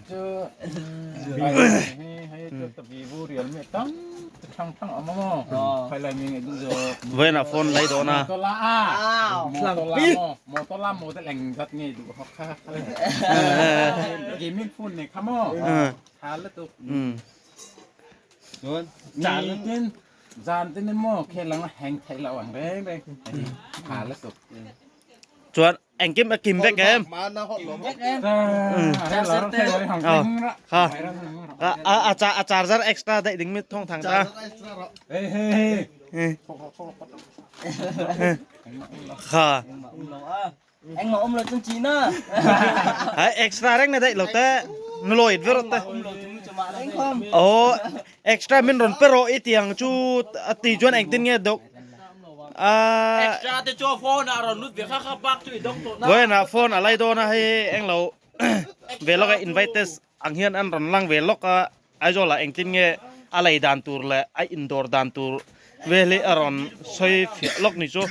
Chu hei chu vivo realme tam thang thang awm maw khai lai mi nge duh zawk Vawiinah phone lei dawn a. Motorola a Motorola maw Motorola model eng zat nge duh hawk kha gaming phone ne kha maw tha lutuk zan tin zan tin maw khelang hang thei lo ang reng reng tha lutuk Chuan engkim a kim vek em? A charger extra daih ding mi thong thang ta. Kha. Engmah um lo chung chi na. Hai extra reng na daih lo te. Nuloid ver te. Oh, extra min ron pero i tiang chu ti chuan engtin nge dok Extra te chu phone a rawn lut ve kha kha bak chu i dawng tawh na. Vawiinah phone a lai dawn a hei englo ve lawk a inviters ang hian an rawn lang ve lawk a Aizawl ah engtin nge a lei dan tur leh a indawr dan tur vel hi a rawn sawi fiah lawk ni chu.